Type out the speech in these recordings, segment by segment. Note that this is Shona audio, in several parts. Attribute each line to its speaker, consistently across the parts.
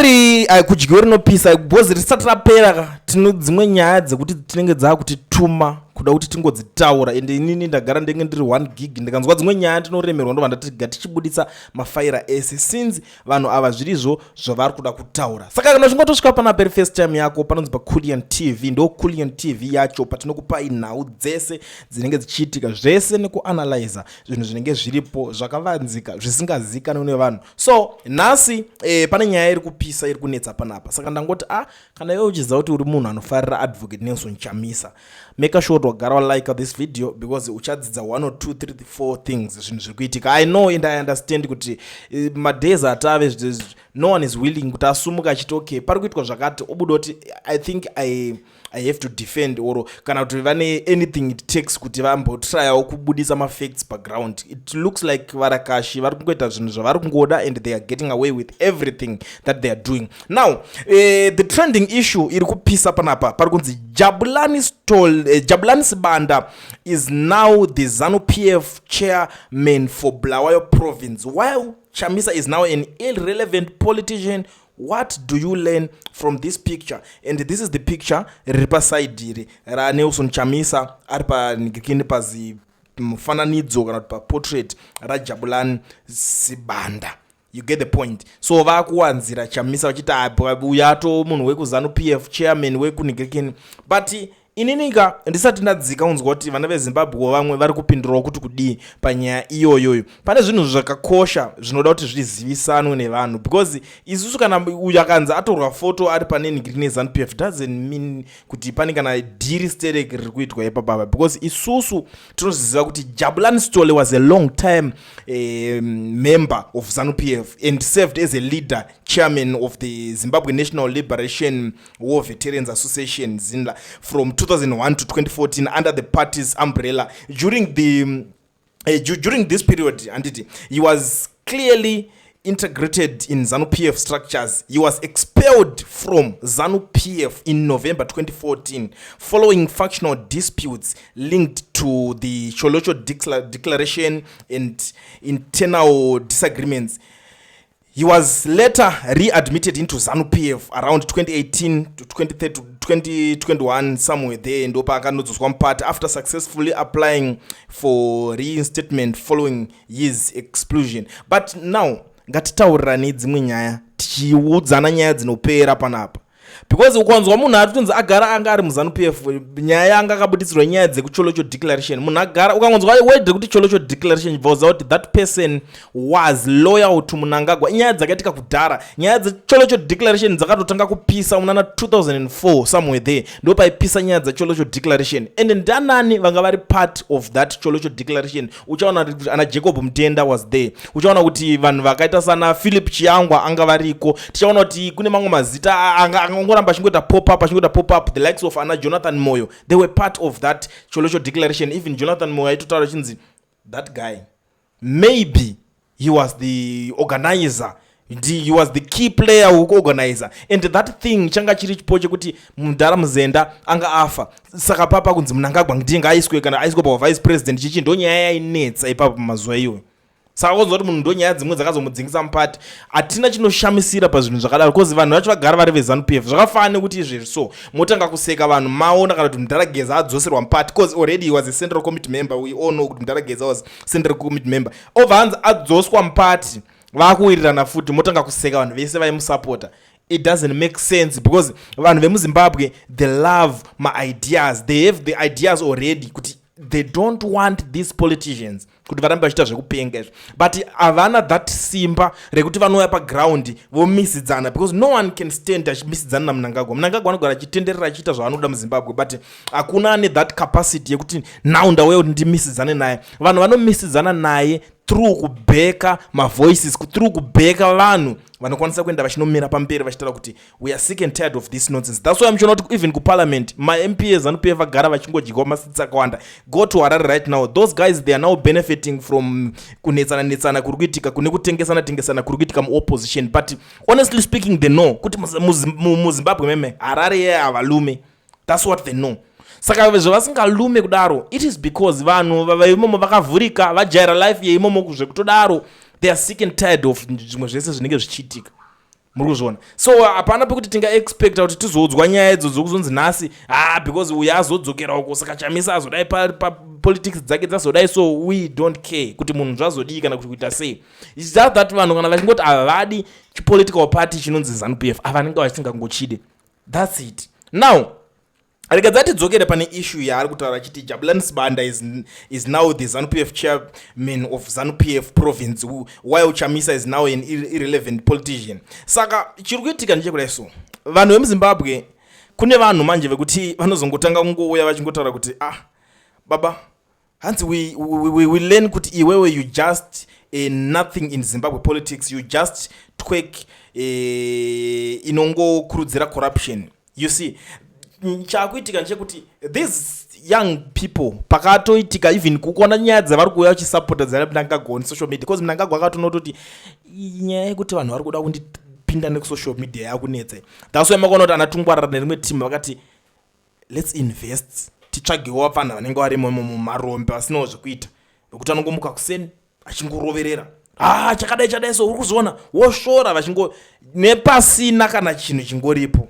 Speaker 1: Story kudyiwe rinopisa because risati rapera ka, tino dzimwe nyaya dzekuti tinenge dzakutituma kuda kuti tingodzitaura. Ende inini ndagara ndenge ndiri 1 gig, ndikanzwa dzimwe nyaya ndinoremerwa, ndobva ndati gatichibuditsa mafaira ese, since vanhu ava zvirizvo zvavari kuda kutaura. Saka kana uchingotosvika panapa iri first time yako, panonzi paCulian TV, ndo Culian TV yacho patinokupai nhau dzese dzinenge dzichiitika, zvese nekuanalyza zvinhu zvinenge zviripo zvakavanzika zvisingazikanwi nevanhu. So nhasi pane nyaya iri kupisa iri kunetsa panapa. Saka ndangoti kana iwe uchiziva kuti uri munhu anofarira Advocate Nelson Chamisa, make sure kuti wagara walike this video, because uchadzidza 1 or 2 3 4 things, zvinhu zviri kuitika. I know and I understand kuti madays atave, no one is willing kuti asumuka achiti, "Okay, pari kuitwa zvakati," obuda kuti, "I think I have to defend," or kana kuti vane anything it takes kuti vambotryawo kubudisa mafacts paground. It looks like varakashi vari kungoita zvinhu zvavari kungoda and they are getting away with everything that they are doing now. The trending issue iri kupisa panapa pari kunzi Jabulani Sibanda is now the ZANU PF chairman for Bulawayo Province, while Chamisa is now an irrelevant politician. What do you learn from this picture? And this is the picture riri paside iri raNelson Chamisa ari panhingikini pazi mufananidzo kana kuti paportrait raJabulani Sibanda. You get the point. So vakuwanzira Chamisa vachiti uyu ato munhu wekuZANU PF, chairman wekunhingikini. But ininika ndisati ndadzika unzwa kuti vana veZimbabwe vamwe vari kupindurawo kuti kudii panyaya iyoyoyo, pane zvinhu zvakakosha zvinoda kuti zvizivisanwe nevanhu, because isusu kana uyu akanzi atorwa foto ari pane nigiri neZANU PF doesn't mean kuti pane kana dhiri sterek riri kuitwa ipapapa, because isusu tinozviziva kuti Jabulani Sithole was a long time member of ZANU PF and served as a leader, chairman of the Zimbabwe National Liberation War Veterans Association, ZINLA, from 2001 to 2014 under the party's umbrella. During this period, anditi, he was clearly integrated in ZANU PF structures. He was expelled from ZANU PF in November 2014 following factional disputes linked to the Tsholotsho Declaration and internal disagreements. He was later readmitted into ZANU PF around 2018 to 2021, somewhere there, ndopaakanodzoswa mupati after successfully applying for reinstatement following his expulsion. But now ngatitaurirane dzimwe nyaya, tichiudzana nyaya dzinopera panapa, because ukanzwa munhu ari kutonzi agara anga ari muZANU PF, nyaya yanga akabudisirwa nyaya dzekuTsholotsho Declaration, munhu agara, ukangonzwa word rekuti Tsholotsho Declaration, bva kuti that person was loyal to Mnangagwa. Inyaya dzakaitika kudhara. Nyaya dzeTsholotsho Declaration dzakatotanga kupisa munana 2004, somewhere there, ndo paipisa nyaya dzeTsholotsho Declaration. And ndanani vanga vari part of that Tsholotsho Declaration? Uchaona kuti ana Jacob Mutenda was there, uchaona kuti vanhu vakaita sana Philip Chiyangwa anga variko, tichaona kuti kune mamwe mazita angangoramba achingoita pop up, achingoita pop up, the likes of ana Jonathan Moyo. They were part of that Tsholotsho Declaration. Even Jonathan Moyo aitotaura achinzi that guy, maybe he was the organizer, he was the key player wekuorganizer. And that thing changa chiri chipo chekuti mudhara Muzenda anga afa, saka papa kunzi Mnangagwa ndiye ngaaiswe kana aiswe pavice president chichi. Ndo nyaya yainetsa ipapo pamazuva iyoyo. Saka kunzwa kuti munhu, ndo nyaya dzimwe dzakazomudzingisa mupati. Hatina chinoshamisira pazvinhu zvakadaro, because vanhu vacho vagara vari veZANU PF. Zvakafanana nekuti izvezvi so motanga kuseka vanhu maona kana kuti mudhara Geza adzoserwa mupati, because already he was a central committee member. We all know kuti mudhara Geza was central committee member. Obva hanzi adzoswa mupati, vakuwirirana futi, motanga kuseka vanhu vese vaimusapota. It doesn't make sense, because vanhu vemuZimbabwe, they love maideas. They have the ideas already kuti they don't want these politicians kuti varambe vachiita zvekupenga izvi, but havana that simba rekuti vanouya paground vomisidzana, because no one can stand achimisidzana naMnangagwa. Mnangagwa anogara achitenderera achiita zvaanoda muZimbabwe, but hakuna ane that capacity yekuti now ndauya kuti ndimisidzane naye. Vanhu vanomisidzana naye through kubheka mavoices, through kubheka vanhu vanokwanisa kuenda vachinomira pamberi vachitaura kuti we are sick and tired of this nonsense. That's why muchiona kuti even kuparliament maMP eZANU PF agara vachingodyiwa maseats akawanda. Go to Harare right now, those guys, they are now benefiting from kunetsana netsana kuri kuitika, kune kutengesana tengesana kuri kuitika muopposition. But honestly speaking, they know kuti muZimbabwe meme Harare yeye havalume. That's what they know. Saka zvavasingalume kudaro, it is because vanhu vaimomo vakavhurika, vajaira life yeimomo zvekutodaro. They are sick and tired of zvimwe zvese zvinenge zvichiitika. Muri kuzviona? So hapana pekuti tingaexpecta kuti tizoudzwa nyaya idzo dzokuzonzi nhasi, ah, because uyo azodzokera uko, saka Chamisa azodai, papolitics dzake dzazodai. So we don't care kuti munhu zvazodii kana kuti kuita sei. It's just that vanhu kana vachingoti havadi chipolitical party chinonzi ZANU PF, avanenge vachisingangochide. That's it. Now rega tidzokere pane issue yaari kutaura achiti Jabulani Sibanda is now the ZANU PF chairman of ZANU PF province, while Chamisa is now an irrelevant politician. Saka chiri kuitika ndechekudai. So vanhu vemuZimbabwe, kune vanhu manje vekuti vanozongotanga kungouya vachingotaura kuti, "Ah, baba, hanzi we learn kuti iwewe you just nothing in Zimbabwe politics. You just twerk inongokurudzira corruption." You see, chakuitika ndechekuti these young people, pakatoitika even kukuona nyaya dzavari kuuya vachisapota dzaMnangagwa on social media, because Mnangagwa akatonototi nyaya yekuti vanhu vari kuda kundipinda nekusocial media yakunetsa. That's why makaona kuti ana Tungwarara nerimwe team vakati, "Let's invest, titsvagewo vapfanha vanenge varimo mumarombe vasinawo zvekuita, vekuti anongomuka kuseni achingoroverera, ah, chakadai chadai." So uri kuzoona wosvora vachingo nepasina kana chinhu chingoripo.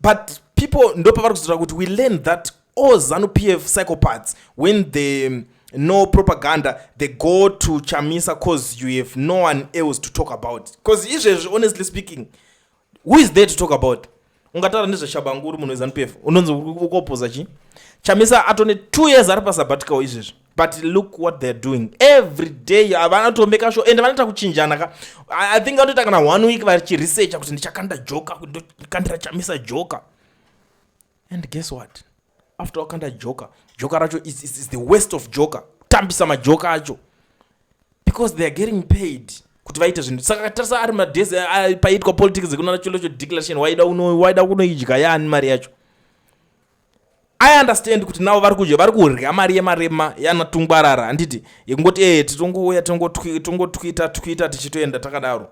Speaker 1: But people ndopavari kuzotaura kuti we learn that all ZANU PF psychopaths, when they know propaganda, they go to Chamisa, 'cause you have no one else to talk about. 'Cause izvezvi, honestly speaking, who is there to talk about? Ungataura nezveTshabangu uri munhu weZANU PF, unonzi ukopoza chi. Chamisa atone 2 years ari pasabbatical izvezvi, but look what they're doing every day. Havanatomeka sure ende vanoita kuchinjana ka. I think vanotoita kana one week vachiresearcha kuti ndichakanda joka, kuti ndokandira Chamisa joka. And guess what? After wakanda joka, joka racho is the worst of joka, kutambisa majoka acho, because they are getting paid kuti vaite zvinhu. Saka tarisa ari madays paitwa politics ekunana Tsholotsho declaration, waida kunoidya yaani mari yacho? I understand kuti navo vari kudya, vari kurya mari yemarema yanaTungwarara, handiti? Yekungoti e titongouya tongotwita twita tichitoenda takadaro.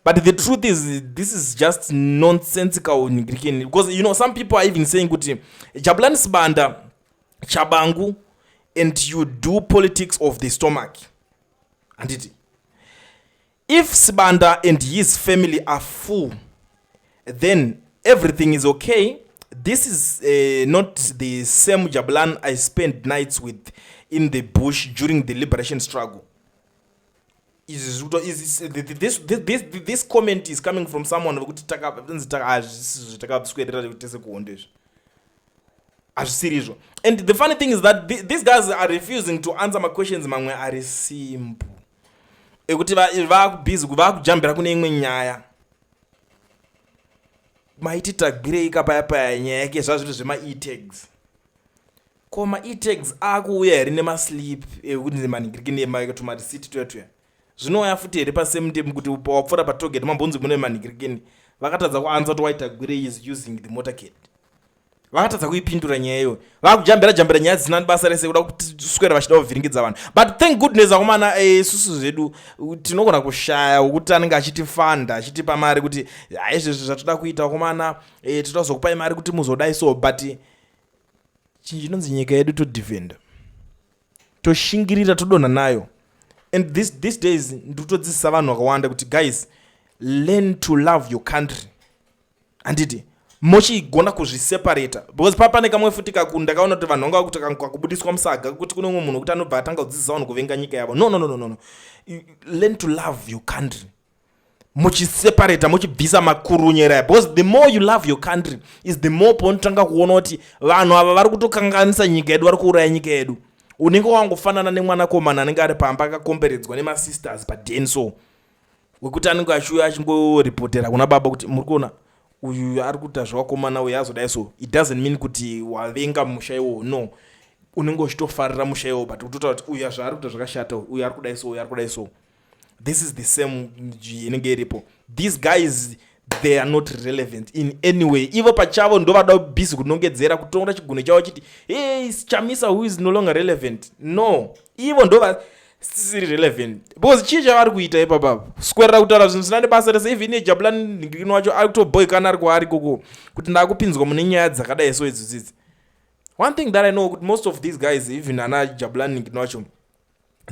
Speaker 1: But the truth is, this is just nonsensical, because some people are even saying kuti Jabulani Sibanda, Tshabangu and you do politics of the stomach, handiti? If Sibanda and his family are full, then everything is okay. This is not the same Jabulan I spent nights with in the bush during the liberation struggle. This comment is coming from someone vekuti takaswederera tese kuhondo. Izvi hazvisiri izvo. And the funny thing is that these guys are refusing to answer maquestions mamwe ari simple, ekuti vakubhizi vakujambira kune imwe nyaya. Maiti tagwirei kapaya paya nyaya yake zvazviri zvema-etags. Ko ma-etags akuuya here nemaslip ekuti manhingirikini, tumarisiti tuya tuya zvinouya futi here pasame time kuti wapfuura patollgate mambonzi mune manhingirikini? Vakatadza kuansa kuti waitagwirei is using the motorcade. Vakatadza kuipindura nyaya iyoyo. Vakujambira jambira nyaya dzisina basa rese, kuda kuswera vachida kuvhiringidza vanhu. But thank goodness, akomana, isusu zvedu tinogona kushaya wekuti anenge achitifanda, achitipa mari kuti haizvezvi zvatoda kuita, akomana, toda kuzokupai mari kuti muzodai. So but chinhu chinonzi nyika yedu todefenda, toshingirira, todonha nayo. And these days ndikutodzidzisa vanhu vakawanda kuti, guys, learn to love your country, handiti? Mochigona kuzviseparata, because pane kamwe futi kaku ndakaona kuti vanhu vanga vakuti kakubudiswa musaga kuti kune umwe munhu wekuti anobva atanga kudzidzisa vanhu kuvenga nyika yavo. No, no, no, no, no. Learn to love your country, muchiseparata, muchibvisa makurunyera, because the more you love your country is the more paunotanga kuona kuti vanhu ava vari kutokanganisa nyika yedu, vari kuuraya nyika yedu. Unenge wangofanana nemwanakomana anenge ari pamba akakomberedzwa nemasisters paden, so wekuti anenge achiuya achingoripotera kuna baba kuti, "Muri kuona uyu ari kuita zvevakomana, uyu azodai." So it doesn't mean kuti wavenga musha iwowo. No, unenge uchitofarira musha iwowo, but kutotaura kuti uyu zvaari kuita zvakashata, uyu ari kudai so, uyu ari kudai. So this is the same inenge iripo. These guys, they are not relevant in any way. Ivo pachavo ndo vada busy kunongedzera, kutonga chigunwe chavo chiti, "Hey, Chamisa, who is no longer relevant." No, ivo ndo vasisiri relevant, because chii chavari kuita ipapapo? Swerera kutaura zvinhu zvisina nebasa rese. Even neJabulani wacho ari kutobhoikana ari kwaari koko kuti ndakupinzwa mune nyaya dzakadai. So idzodzidzi, one thing that I know kuti most of these guys, even ana Jabulani wacho,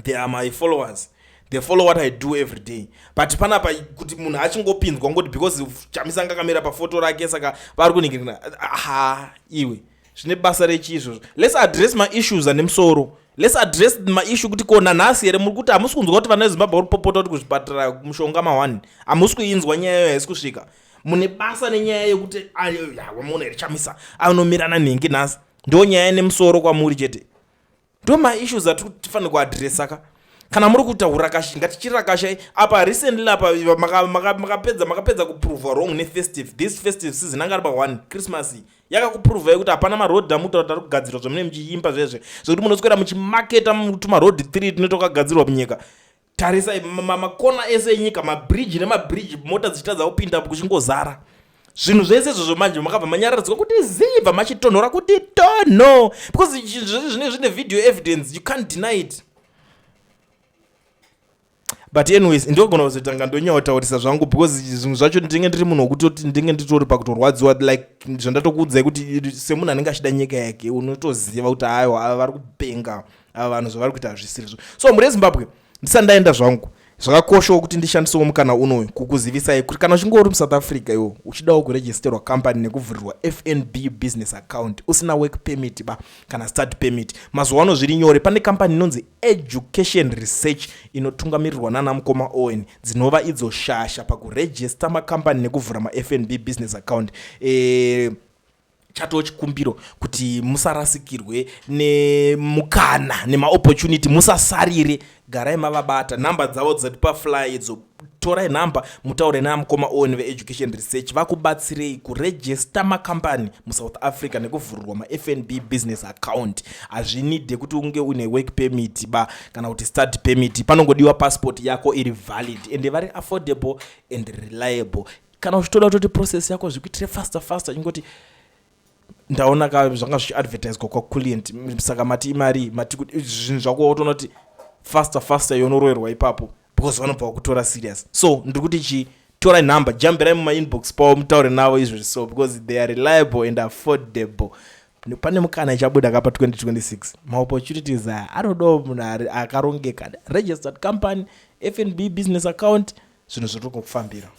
Speaker 1: they are my followers. They follow what I do every day. But panapa kuti munhu achingopinzwa ngoti because Chamisa anga akamira pafoto rake, saka vari kuningirina. Ha, iwe, zvine basa rechi izvozvo? Let's address maissues ane musoro. Let's address maissue kuti ko nanhasi here muri kuti hamusi kunzwa kuti vana veZimbabwe vari kupopota kuti kuzvipatara mushonga ma1 hamusi kuinzwa? Nyaya yayo haisi kusvika. Mune basa nenyaya yekuti wamuona here Chamisa anomirana nhengi nhasi? Ndo nyaya nemusoro kwamuri chete. Ndo maissues atitifanira kuaddressa ka. Kana muri kuita urakashi, ngatichirakashai. Apa recently apa makapedza kuprova wrong nefestive, this festive season anga ari pa1 Christmas, yakakuprovai kuti hapana marodhi amutaura kuti ari kugadzirwa. Zvamune muchiimba zvezve zvekuti munoswera muchimaketa tumarodhi 3 tinenge twakagadzirwa munyika. Tarisai makona ese enyika, mabridge nemabridge, mota dzichitadza kupinda, kuchingozara zvinhu zvese izvozvo. Manje makabva manyararidzwa kuti zibva machitonhora kuti tonho, because zvine zvine video evidence, you can't deny it. But anyways, ndogona kuzotanga ndonyautaurisa zvangu, because zvinhu zvacho ndinge ndiri munhu wekutoti ndinge nditori pakutorwadziwa, like zvandatokuudzai kuti semunhu anenge achida nyika yake, unotoziva kuti aiwa, ava vari kupenga ava vanhu, zvavari kuita hazvisirizvo. So muri eZimbabwe, ndisati ndaenda zvangu, zvakakoshawo kuti ndishandisewo mukana unoyu kukuzivisai kuti kana uchinge uri muSouth Africa iwo uchidawo kuregisterwa company nekuvhurirwa FNB business account usina work permit ba kana study permit, mazuva ano zviri nyore. Pane kambani inonzi Education Research inotungamirirwa nana mukoma Owen, dzinova idzo shasha pakurejista makambani nekuvhura maFNB business account. Chatoo chikumbiro kuti musarasikirwe nemukana nemaopportunity, musasarire, garai mavabata. Nhamba dzavo dzati paflyer idzo, torai nhamba mutaure namukoma Owen veEducation Research, vakubatsirei kurejista makambani muSouth Africa nekuvhurirwa maFNB business account. Hazvinidhe kuti unge une work permit ba kana kuti study permit, panongodiwa passport yako iri valid. Ende vari affordable and reliable. Kana uchitoda kutoti process yako zvikuitire faster faster, ingoti ndaona ka zvanga zvichiadvertiswa kwaClient, saka mati imari, mati zvinhu zvako, wotoona kuti faster faster yonoroerwa ipapo, because vanobva vakutora serious. So ndiri kuti chi torai nhamba, jambirai mumainbox pavo, mutaure navo izvozvi so, because they are reliable and affordable. Pane mukana ichabuda kapa 2026, maopportunities aya anodawo munhu akarongeka. Registered company, FNB business account, zvinhu zviri kufambira.